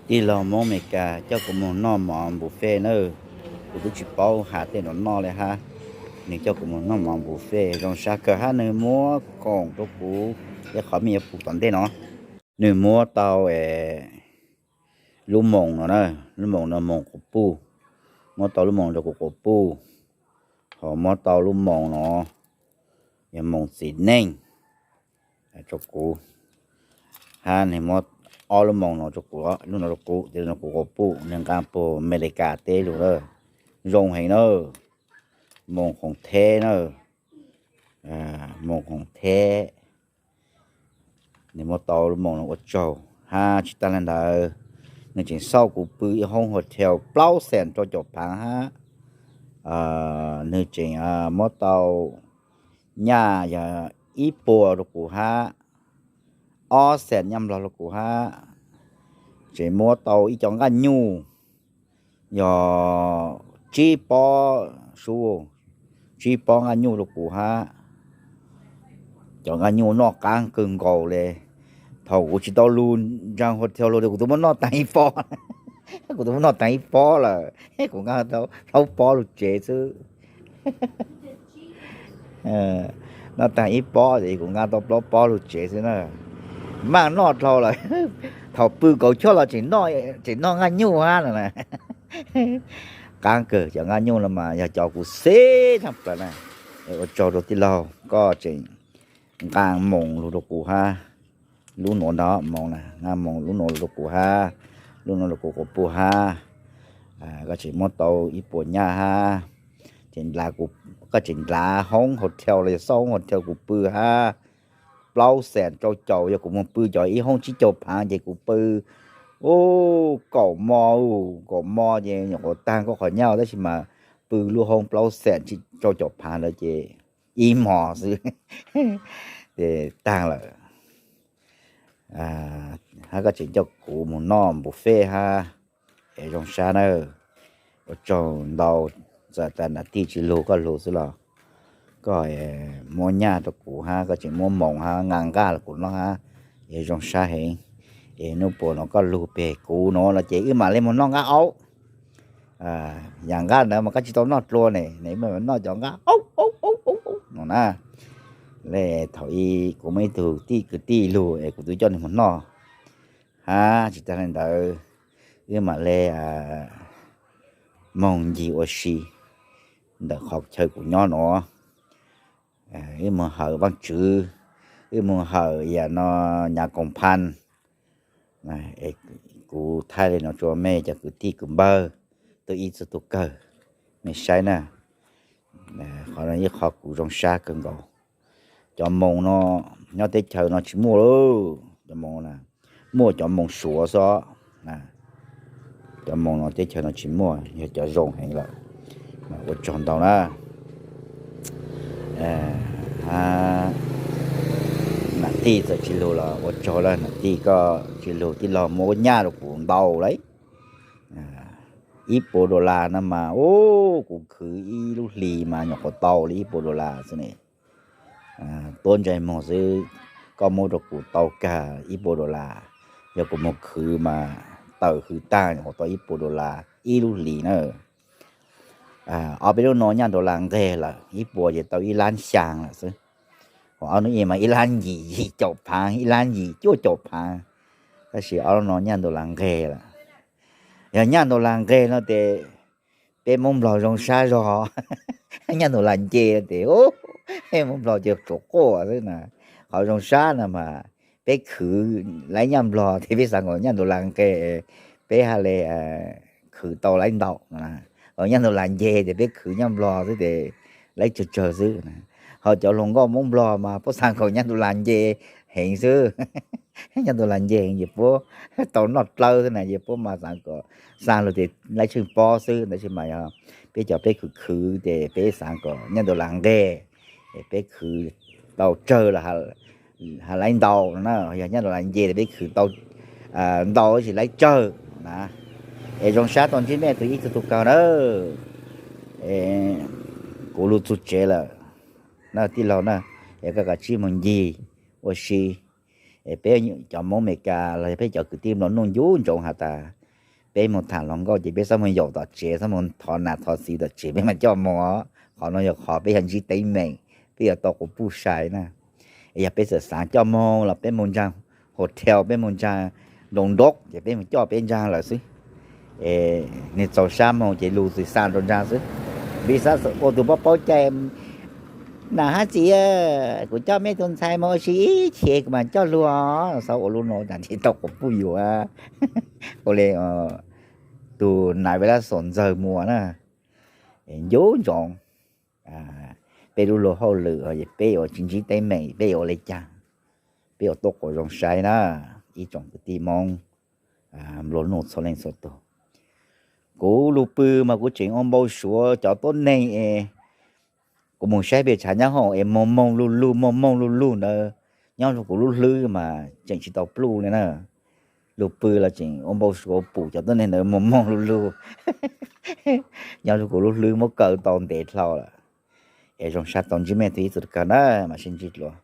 Tij laug Hmoob Amelikas coj kuv mus noj mov buffet na. Kuv twb tsis paub has tej no noj li hab. Nws coj kuv mus noj mov buffet zoo sab kawg hab, nws muab khoom rau kuv, tej qhov me nyuam pum tom ntej no. Nws muab tau lub moos no na, lub moos no moos quas puj. Muab tau lub moos rau kuv quas puj, ho muab tau lub moos no, yog moos txiv neej rau kuv, hab nws muab ob lub moos no rau kuv, lub no rau kuv, lub no kuv quas puj, nws nqa puag Amelikas teb lug na. Zoo heev na, moos khoom theb na, moos khoom theb. Nws muab tau lub moos no ua tsaug hab tsis tag le ntawd, nws tseem xauj kuv pw ib hoob hotel plaub xees rau caum phaav hab. Nws tseem muab tau nyaj yog ib puas rau kuv hab, ob xees nyaj nplog rau kuv hab, tseem muab tau ib co nqaj nyuj yog tsib pob sub, tsib pob nqaj nyuj rau kuv hab. Cov nqaj nyuj noj qaab kawg nkaus le. Thaum kuv tsis tau lug ntsaag hotel lug, kuv twb muab noj taag ib pob, kuv twb muab noj taag ib pob lawm, kuv nqa tau plaub pob lug tsev xwb. Noj taag ib pob es kuv nqa tau plaub pob lug tsev xwb na. Maaj noj dlhau lawm, thaum pw kaum choj los tseem noj nqaj nyuj hab no na. Qaab kawg, cov nqaj nyuj no mas yog cov kuv xeeb tshaj plaws na. Ua tsaug rau tij laug, koj tseem nqa moos lug rau kuv hab. Lub nuav ntag, moos na, nqa moos lub nuav lug rau kuv hab, lub nuav rau kuv quas puj hab. Koj tseem muab tau ib puas nyaj hab, koj tseem ndlav hoob hotel los yog xauj hoob hotel kuv pw hab. Plaub xees rau caum, yog kuv moog pw cov ib hoob tsib caug phaav ces kuv pw, u, kaum mo, kaum mo ces nyuam qhuav taag koj qhov nyaj, tab sis mas pw lub hoob plaub xees rau caum phaav lawm ces ib mos xwb ces taag lawm. Hab koj tseem coj kuv mus noj buffet hab, es zoo sab na. Ua tsaug ntau, txawm tas nam tij tsis lug koj lug xwb los koj muab nyaj rau kuv hab, koj tseem muab moos hab nqa nqaj los kuv noj hab, es zoo sab heev. Es nub puas no koj lug peg kuv no los ces wb mam le mus noj nqaj aub. Yaam nqaj ntawd mas koj tsis tau noj dlua ne, ne noj cov nqaj aub aub aub aub no na. Le thaum ub kuv muaj ib tug tij kwv tij lug es kuv twb coj nws mus noj hab tsis tag le ntawd, wb mam le moog ncig ua si ntawm qhov chaw kuv nyob no. Wb moog hawm Vaajtswv, wb moog hawm yam no Nyav Koom Phan. Kuv thaij le no rua mej cov kwv tij kwv npawg tuaj ib txug tug kawg, mej saib na. Qhov no ib qhov kuv zoo sab kawg nkaus. Cov moos no nyob teb chaws no tsis muaj lauj, cov moos na, muaj cov moos Suav xwb. Cov moos no teb chaws no tsis muaj, yog cov zoo heev lawm. Ua tsaug ntau na. Nam tij txawm tsis lug los ua tsaug lawm, nam tij koj tsis lug tij laug muab nyaj rau kuv ntau lauj. Ib puas dollar no mas, u, kuv khwv ib lub hlis mas nyuam qhuav tau li ib puas dollar xwb ne. Tuab ntsej muag xwb, koj muab rau kuv tau kag ib puas dollar, yog kuv moog khwv mas tawm hwv taag nyuam qhuav tau ib puas dollar ib lub hlis na. Ob peb lub no nyaj dollar nqeg lawm, ib puas ces tau ib lab xyaa lawm xwb. Ho ob lub ib mas ib lab yim yim caum phaav, ib lab yim cuaj caum phaav, tab sis ob lub no nyaj dollar nqeg lawm. Yog nyaj dollar nqeg no tes peb Moob Nplog zoo sab zog, nyaj dollar nce tes Moob Nplog ces tsuav quaj xwb na. Qhov zoo sab no mas peb khwv laib nyaj Nplog tes peb xaav kom nyaj dollar nqeg, peb ha le khwv tau laib ntau. Ho nyaj dollar nce tes peb khwv nyaj Nplog xwb tes laib tsawg tsawg xwb. Ho cov hluas nkauj Moob Nplog mas puab xaav kom nyaj dollar nce heev xwb. Nyaj dollar nce heev ces puab tau noj dlawb xwb na, ces puab mas xaav kom, xaav lug tes laib tsheej pob xwb, tab sis mas yog peb cov peb khwv khwv tes peb xaav kom nyaj dollar nqeg, peb khwv tau tsawg los ha laib ntau no na. Yog nyaj dollar nce tes peb khwv tau ntau tab sis laib tsawg na. Es zoo sab tau ntsib mej tug ib tug tug kawg na. Kuv lug txug tsev lawm na tij laug na, es koj kav tsij moog ncig ua si, Peb cov Hmoob Amelikas los yog peb cov kwv tij nplua nuj ncu ntsoov has tas, peb mus tham hluas nkauj ces peb txhob mus yaum tom tsev, txhob mus thov nas thov txiv tom tsev, peb mas coj mus. Qhov no yog qhov peb yog ntsib teeb meem, peb yuav tau quas puj sai na. Yog peb txawm xav coj mus los peb mus ntsaag hotel, peb mus ntsaag nroos nrov ces peb mus coj peb ntsaag lawm xwb. Nwg txaus sab moog ces lug txwm xa rua ntsaag xwb. Vim xav ua tug paub paub cai, nas hab txiv, kuv coj mej tug ntxhais moog ua si ib chim kuv mam coj lug. Xav ua lub nuav tas tsis tau quas puj yuav. Ua le tug nas ve lab xom ntxawg muag na, ncu ntsoov peb lub luag hauj lwm, peb yuav tsis ntsib teeb meem peb yuav ua le caag, peb yuav tuaj quas zoo sai na, ib tsoom kwv tij Hmoob nplua nuj txhua leej txhua tug. Kuv lug pw mas kuv tseem ua npau suav cov tuab neeg es kuv mus saib peb tshav nyab hoom es moog moog lug lug moog moog lug lug ntawd nyob rua kuv lub hlwb mas tseem tsis tau pluj le na. Lug pw los tseem ua npau suav pum cov tuab neeg ntawd moog moog lug lug nyob rua kuv lub hlwb muab kaw tau ntev dlhau lawm. Es zoo sab tau ntsib mej tug ib txwm kawg na, mam sib ntsib dlua.